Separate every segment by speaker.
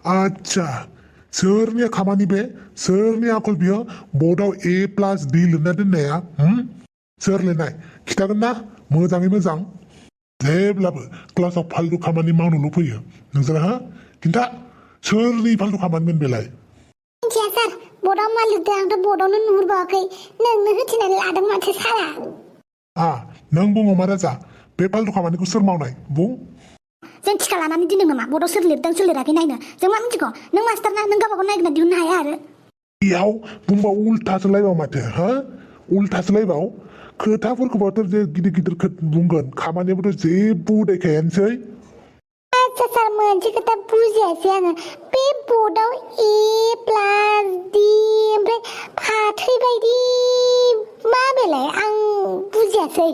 Speaker 1: आच्छा सोरनि खामानि बे सोरनि आखल बियो बर्डआव A+D लिरना दोननाया सोर लिरनाय खिथागोन ना मोजाङै मोजां जेब्लाबो क्लासाव फालतु खामानि मावनोल' फैयो नोंसोर हा खिन्था सोरनि फालतु खामानिमोन बेलाय
Speaker 2: मिथिया सार बर्डआव मा लिरदों आंथ' बर्डआवनो नुहुरबावाखै नोंनो होथिनानै लादों माथो सारा
Speaker 1: नों बुङो मा राजा बे फालतु खामानिखौ सोर मावनाय बुं
Speaker 2: जों थिखा लानानै दोनदों नामा बर्डआव सोर लिरदों सोर लिराखै नायनो जों मा मिथिगौ नों मास्टार ना नों गावबागाव नायगिरना दिहुननो हाया आरो
Speaker 1: बेयाव बुंबा उल्थासो लायबाव माथो हा उल्थासो लायबाव खोथाफोरखौबाथ' जे गिदिर गिदिर बुंगोन खामानियाबोथ' जेबो उदायखायानोसै
Speaker 2: आच्छा सार मोनसे खोथा बुजियासै आङो बे बर्डआव A+D ओमफ्राय फाथै बायदि मा बेलाय आं बुजियासै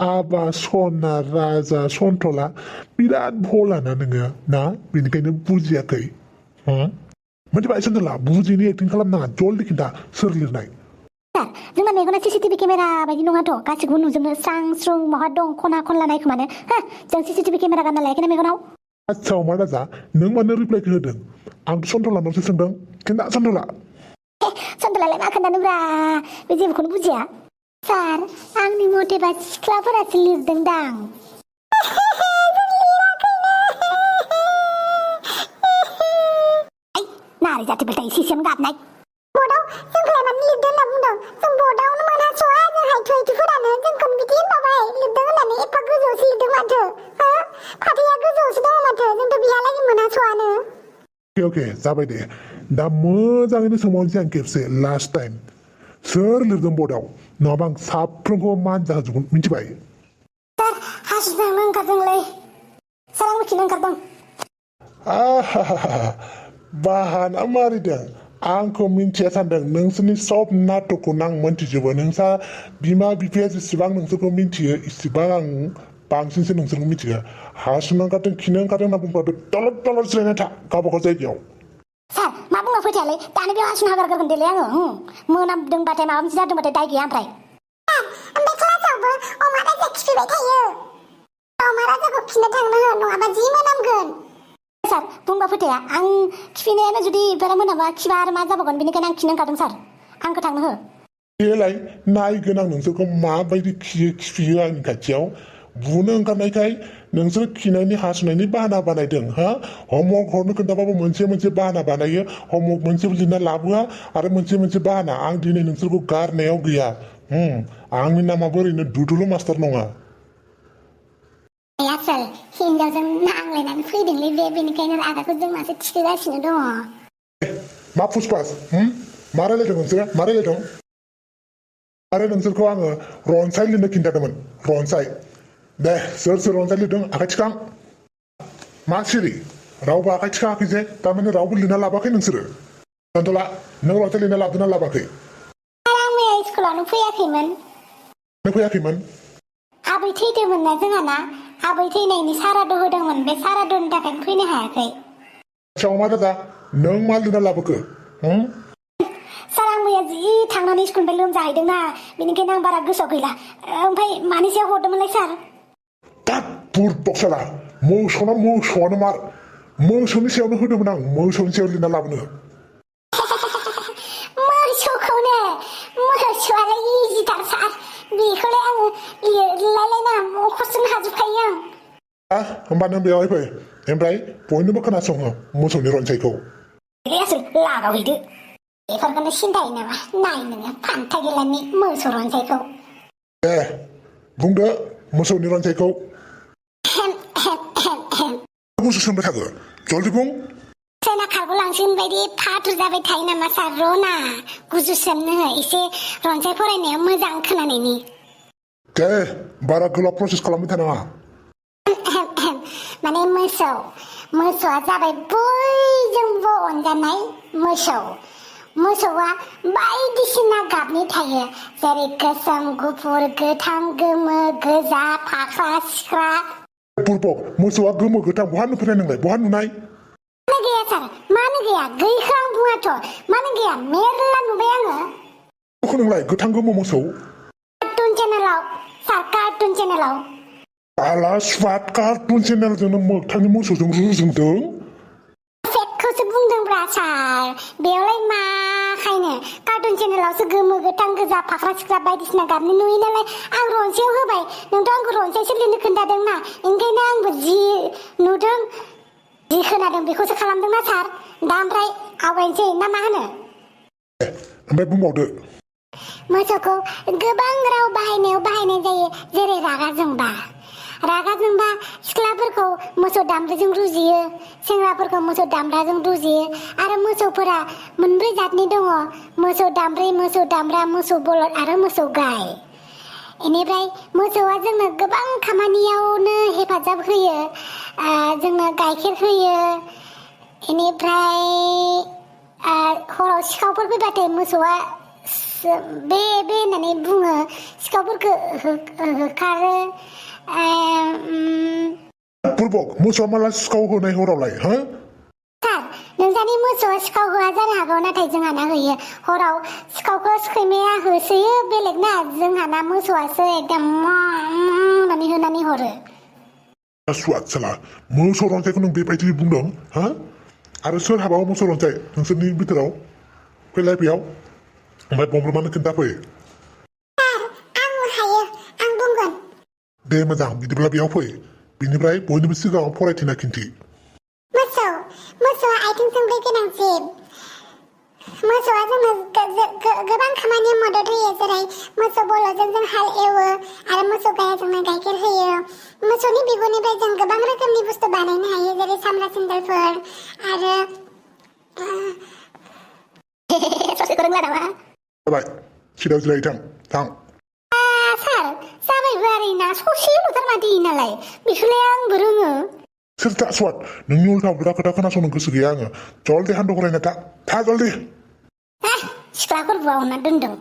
Speaker 1: आबा सना राजा सन्थला बिराद भलाना नोङो ना बेनिखायनो बुजियाखै मिथिबाय सन्थला बुजिनि एक्टिं खालामनाङा जल्दि खिन्था सोर लिरनाय
Speaker 2: सार जोंना मेगना CCTV केमेरा बायदि नङाथ' गासिबो नुजोबनो स्रां स्रुं बहा दं खना खनला नायखोमानो जों CCTV केमेरा गानना लायाखैना मेगनाव
Speaker 1: आच्छा अमा राजा नों मानो रिप्लाइखौ होदों आंथ' सन्थलानावसो सोंदों खिन्था सन्थला
Speaker 2: सन्थलालाय मा खोन्थानोब्रा बे जेबोखौनो बुजिया सार आंनि मथेबा सिख्लाफोरासो लिरदोंदां नारै जाथिफोर थायो सिसेम गाबनाय बर्डआव जोंखौलाय मानो लिरदों होनना बुंदों जों बर्डआवनो मोनहास'आ जों हायथु हायथुफोरानो जोंखौनो बिदि होनबाय लिरदों होननानै एफा गोजौआवसो लिरदों माथो फाथैया गोजौआवसो दङ माथो जोंथ' बिहालागै मोनहास'आनो
Speaker 1: अके जाबाय दे दा मोजाङैनो सोंबावनोसै आं खेबसे लास्ट टाइम सोर लिरदों बर्डआव नङाबा आं साफ्रोमखौ मानजा होजोबगोन मिथिबाय
Speaker 2: सार हासुनो ओंखारदोंलै सार आंबो खिनो ओंखारदों
Speaker 1: बाहाना मारिदों आंखौ मिन्थिया सानदों नोंसोरनि सब नाटकखौ आं मोनथिजोबो नोंसा बिमा बिफाया जेसेबां नोंसोरखौ मिन्थियो इसेबां आं बांसिनसो नोंसोरखौ मिथियो हासुनो ओंखारदों खिनो ओंखारदों होनना बुंबाथ' दलद दलद जिरायना था गावबागाव जायगायाव
Speaker 2: सार मा बुंनो फैथायालै दानो बेयाव हासुनो हागारगोन देलै आङो मोनामदोंबाथाय माबा मोनसे जादोंबाथाय दाय गैया ओमफ्राय ओमफ्राय क्लासावबो अमा राजा खिफैबाय थायो अमा राजाखौ खिनो थांनो हो नङाबा जि मोनामगोन सार बुंबा फोथाया आं खिफैनायानो जुदि बेरा मोनाबा खिबा आरो मा जाबावगोन बेनिखायनो आं खिनो ओंखारदों सार आंखौ थांनो हो
Speaker 1: बेलाय नायगोन आं नोंसोरखौ माबायदि खिफियो आंनि खाथियाव बुनो ओंखारनायखाय नोंसोर खिनायनि हासुनायनि बाहाना बानायदों हमवर्क हरनो खोन्थाबाबो मोनसे मोनसे बाहाना बानायो हमवर्क मोनसे लिरना लाबोआ आरो मोनसे मोनसे बाहाना आं दिनै नोंसोरखौ गारनायाव गैया आंनि नामाबो ओरैनो दुदुलु मास्टार नङा
Speaker 2: आसोल हिनजावजों नांलायनानै फैदोंलै बेनिखायनो रागाखौ जोंनासो थिखोगासिनो दङ
Speaker 1: मा फुसपास मा रायलायदों नोंसोरो मा रायलायदों आरो नोंसोरखौ आङो रनसाय लिरनो खिन्थादोंमोन रनसाय दे सोर सोर रनसाय लिरदों आखाइ थिखां मा सिरि रावबो आखाइ थिखाङाखै जे थारमाने रावबो लिरना लाबाखै नोंसोरो सन्थला नों रनसाय लिरना लाबोना लाबाखै
Speaker 2: आं मैया स्कुलावनो फैयाखैमोन आबै थैदोंमोन ना जोंहाना आबै थैनायनि सारादु होदोंमोन बे सारादुनि थाखायनो फैनो हायाखै
Speaker 1: आच्छा अमा दादा नों मा लिरना लाबोखो
Speaker 2: सार आं मैया जि थांनानै स्कुलनिफ्राय लोमजाहैदोंना बेनिखायनो आं बारा गोसोआव गैला ओमफ्राय मानि सायाव हरदोंमोनलाय सार
Speaker 1: बुरबक्साला मोसौआनो मार मोसौनि सायावनो होदोंमोन आं मोसौनि सायाव लिरना लाबोनो
Speaker 2: मोसौआलाय इजिथार सार बेखौलाय आङो लिरलायलायना मख'जोबनो हाजोबखायो आं
Speaker 1: होमबा नों बेवहाय फै ओमफ्राय बयनोबो खोनासङो मोसौनि रनसायखौ
Speaker 2: लागावहैदो बेफोरखौनो सिन्थायो नामा नाय नोङो फान्था गेलानि मोसौ रनसायखौ
Speaker 1: दे बुंदो मोसौनि रनसायखौ गुसु सोंबाय थागो जल्दि बुं
Speaker 2: ट्रेना खारग'लांसिगोन बायदि फाथुर जाबाय थायो नामा सार रना गुजु सोमनो एसे रनसाय फरायनायाव मोजां खोनानायनि
Speaker 1: दे बारा गोलाव प्रसेस खालामबाय थानाङा
Speaker 2: माने मोसौआ जाबाय बयजोंबो अनजानाय मोसौआ बायदिसिना गाबनि थायो जेरै गोसोम गुफुर गोथां गोमो गोजा फाख्रा सिख्रा
Speaker 1: बुरबक मोसौआ गोमो गोथां बहा नुफेरनाय नोंलाय बहा नुनाय
Speaker 2: मानो गैया सार मानो गैया गैखौ आं बुङाथ' मानो गैया मेरला नुबाय आङो
Speaker 1: नोंलाय गोथां गोमो मोसौ
Speaker 2: कार्टुन चेनेलाव सार कार्टुन चेनेलाव
Speaker 1: आला स्वाट कार्टुन चेनेलजोंनो मोगथांनि मोसौजों रुजुदों
Speaker 2: फेकखौसो बुंदोंब्रा सार बेयावलाय मा खायनो कार्टुन चेनेलावसो गोमो गोथां गोजा फाख्रा सिख्रा बायदिसिना गाबनि नुयो नालाय आं रनसायाव होबाय नोंथ' आंखौ रनसायसो लिरनो खोन्थादोंना ओंखायनो आंबो जि नुदों जि खोनादों बेखौसो खालामदोंना सार दा ओमफ्राय आवगायनोसै ना मा होनो
Speaker 1: ओमफ्राय बुंबावदो
Speaker 2: मोसौखौ गोबां राव बाहायनायाव बाहायनाय जायो जेरै रागा जोंबा सिख्लाफोरखौ मोसौ दामब्राजों रुजुयो सेंग्राफोरखौ मोसौ दामब्राजों रुजुयो आरो मोसौफोरा मोनब्रै जातनि दङ मोसौ दामब्रि मोसौ दामब्रा मोसौ बलद आरो मोसौ गाय बेनिफ्राय मोसौआ जोंनो गोबां खामानियावनो हेफाजाब होयो जोंनो गाइखेर होयो बेनिफ्राय हराव सिखावफोर फैबाथाय मोसौआ बे होननानै बुङो सिखावफोरखौ होखारो
Speaker 1: बुरबक मोसौआ माला सिखाव होनाय हरावलाय हो
Speaker 2: सार नोंसानि मोसौआ सिखाव होआ जानो हागौ नाथाय जोंहाना होयो हराव सिखावखौ सैमाया होसोयो बेलेग ना जोंहाना मोसौआसो एकदम होनानै हरो
Speaker 1: सुवाद साला मोसौ रनसायखौ नों बेबायदि बुंदों हा आरो सोर हाबाव मोसौ रनसाय नोंसोरनि बिथोराव फैलाय बेयाव ओमफ्राय बमब्रमानो खोन्थाफै दे मोजां बिदिब्ला बेयाव फै बिनिफ्राय बयनिबो सिगाङाव फरायथिना खिन्थि
Speaker 2: मोसौआ आथिं थोंब्रै गोनां जिब मोसौआ जोंनो गोबां खामानियाव मदद होयो जेरै मोसौ बलदजों जों हाल एवो आरो मोसौ गाया जोंनो गाइखेर होयो मोसौनि बिगुरनिफ्राय जों गोबां रोखोमनि बुस्थु बानायनो हायो जेरै सामब्रा सेन्देलफोर आरो ससेखौ रोंला नामा
Speaker 1: जाबाय सिदाव जिराय थां
Speaker 2: सार जाबायबो आरोना ससेल'थार मादि नालाय बेखौलाय आंबो रोङो
Speaker 1: सोर दा स्वाद नोंनि उल्था बुरा खोथा खोनासंनो गोसो गैया आङो जल्दि हान्द गलायना था जल्दि
Speaker 2: सिख्लाफोर बुंना दोनदों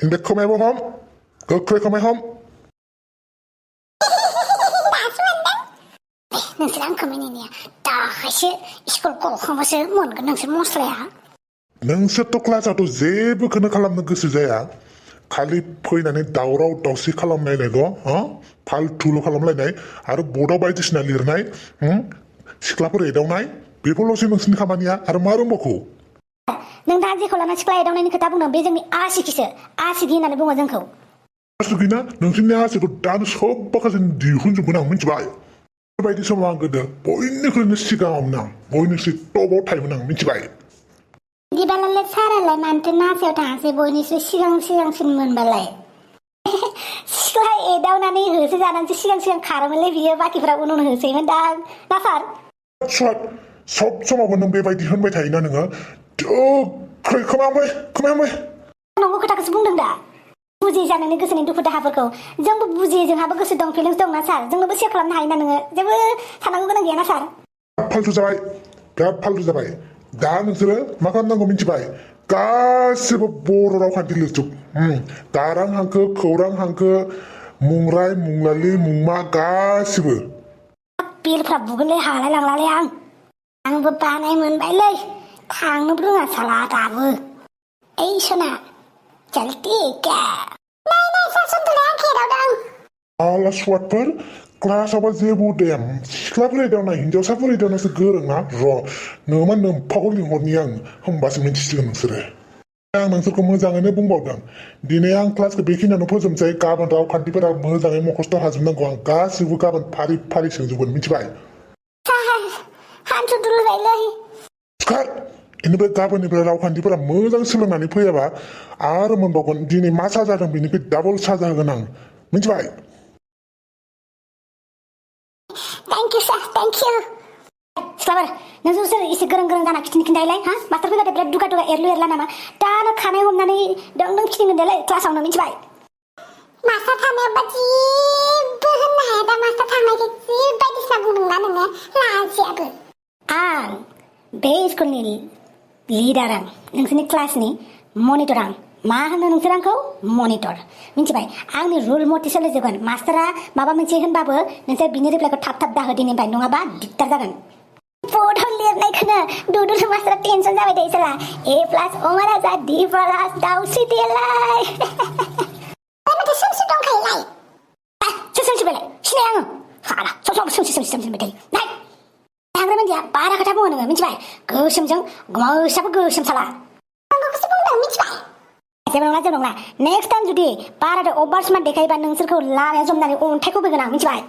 Speaker 1: इनबे खोमायाबो हम गोख्रै खोमाय हम
Speaker 2: नोंसोर आं खोमायनाया दाहायसो स्कुल गखांबासो मोनगोन नोंसोर मस्लाया
Speaker 1: नोंसोरथ' क्लासावथ' जेबोखौनो खालामनो गोसो जाया खालि फैनानै दावराव दावसि खालामलायनायल' फालथुल' खालामलायनाय आरो बर्डआव बायदिसिना लिरनाय सिख्लाफोर एदावनाय बेफोरल'सो नोंसोरनि खामानिया आरो मा रोंबावगौ
Speaker 2: नों दा जेखौ लाना सिख्ला एदावनायनि खोथा बुंदों बे जोंनि आसिखिसो आसिखि होननानै बुङो जोंखौ
Speaker 1: आसिखिना नोंसोरनि आसिखौ दानो सब माखासे दिहुनजोबगोन आं मिथिबाय बेबायदि समाव आं गोदो बयनिख्रुइनो सिगाङावनो आं बयनिख्रुइ टपआव थायोमोन आं मिथिबाय
Speaker 2: बिदिबालाय सारालाय मानोथो नासायाव थाङासै बयनिख्रुइ सिगांसिन मोनबालाय सिख्ला एदावनानै होसो जानानैसो सिगां खारोमोनलै बियो बाखिफ्रा उन होसोयोमोन दा ना सार
Speaker 1: सब समावबो नों बेबायदि होनबाय थायोना नोङो खोमायामोन
Speaker 2: नंगौ खोथाखौसो बुंदों दा बुजियो जानानै गोसोनि दुखु दाहाफोरखौ जोंबो बुजियो जोंहाबो गोसो दं फिलिंस दं ना सार जोंनोबो सेयार खालामनो हायोना नोङो जेबो साननांगौ गोनां गैया ना सार
Speaker 1: बिराद फालतु जाबाय दा नोंसोरो मा खालामनांगौ मिथिबाय गासिबो बर' रावखान्थि लिरजोब गारां हांखो खौरां हांखो मुंराय मुंलालि मुंमा गासिबो
Speaker 2: बिलफ्रा बुगोनलै हालाय लांलालै आंबो बानाय मोनबायलै थांनोबो रोङा साला दाबो ओइ सना चलती क्या नहीं ससुन्तुला आं खेदावदों
Speaker 1: आला स्वादफोर क्लासावबा जेबो देम सिख्लाफोर एदावनाय हिन्जावसाफोर एदावनायसो गोरों ना नोमा नोम्फाखौ लिंहरनि आं होमबासो मिन्थिसिगोन नोंसोरो आं नोंसोरखौ मोजाङैनो बुंबावदों दिनै आं क्लासखौ बेखिनियावनो फोजोबनोसै गाबोन रावखान्थिफोरा मोजाङै मखस्थ' हाजोबनांगौ आं गासिबो गाबोन फारि सोंजोबगोन मिथिबाय
Speaker 2: हान्थु दुलुबायलै
Speaker 1: सिखार बेनिफ्राय गाबोननिफ्राय रावखान्थिफोरा मोजां सोलोंनानै फैयाबा आरो मोनबावगोन दिनै मा साजा होदों बेनिफ्राय डाबल साजा होगोन आं मिथिबाय
Speaker 2: thank you sir thank you सिख्लाफोर नोंसोर एसे गोरों जाना खिन्थायलाय मास्टार फैबाथाय बिराद दुगा एरलु एरला नामा दानो खानाय हमनानै दों खिथिनो देलाय क्लासावनो मिथिबाय मास्टार थानायावबा जेबो होननो हाया दा मास्टार थांनायखौ जि बायदिसिना बुंदोंना नोङो लाजियाबो आं बे स्कुलनि लिडार आं नोंसोरनि क्लासनि मनिटर आं मा होनो नोंसोर आंखौ मनिटर मिथिबाय आंनि रुल मथे सोलिजोबगोन मास्टारा माबा मोनसे होनबाबो नोंसोर बिनि रिप्लाइखौ थाब दाहो दिनैनिफ्राय नङाबा दिगदार जागोन बर्डआव लिरनायखौनो दुदुर मास्टारा टेनसन जाबाय थायो साला A+ अमारा जा D+ दाउस्रि देलाय माथो सोमसि दंखायोलाय सोर बेलाय सिनाय सोमसि होनबाय थायो नाय हाग्रा मानसिया बारा खोथा बुङो नोङो मिथिबाय गोसोमजों मोसाबो गोसोम साला नंगौखौसो बुंदों मिथिबाय जेबो नंला नेक्स्ट टाइम जुदि बाराद्राय अभार स्मार्ट देखायोबा नोंसोरखौ लामायाव जमनानै अन्थाइखौ बोगोन आं मिथिबाय